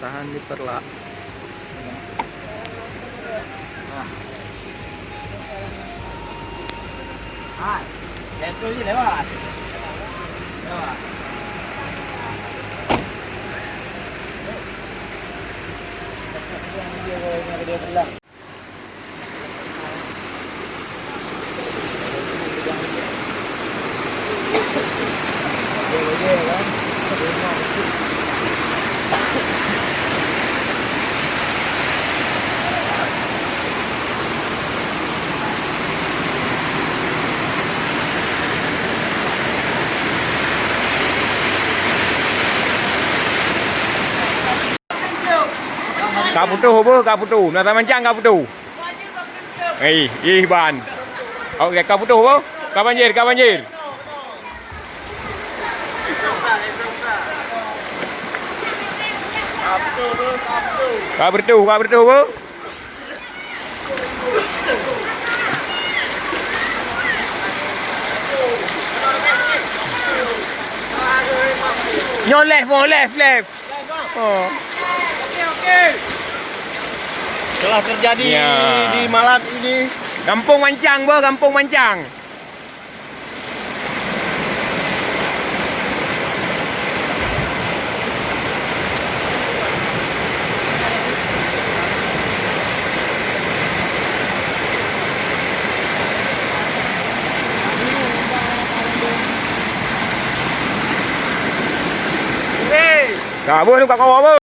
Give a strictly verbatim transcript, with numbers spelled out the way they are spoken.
Tahan diperlak. Hai, jatuh je lewat. Lewat. Ka putôh beuh, ka putôh. Meunasah mancang ka putôh. Eh, ih ban. Awak ka putôh beuh. Ka banjir, ka banjir. Ka putôh, ka putôh beuh. Nyoe left, mo left, left. Oh. Telah terjadi Ya. di malam ini. Gampông Mancang, beuh, Gampông Mancang. Ka beuh, ka kawa beuh.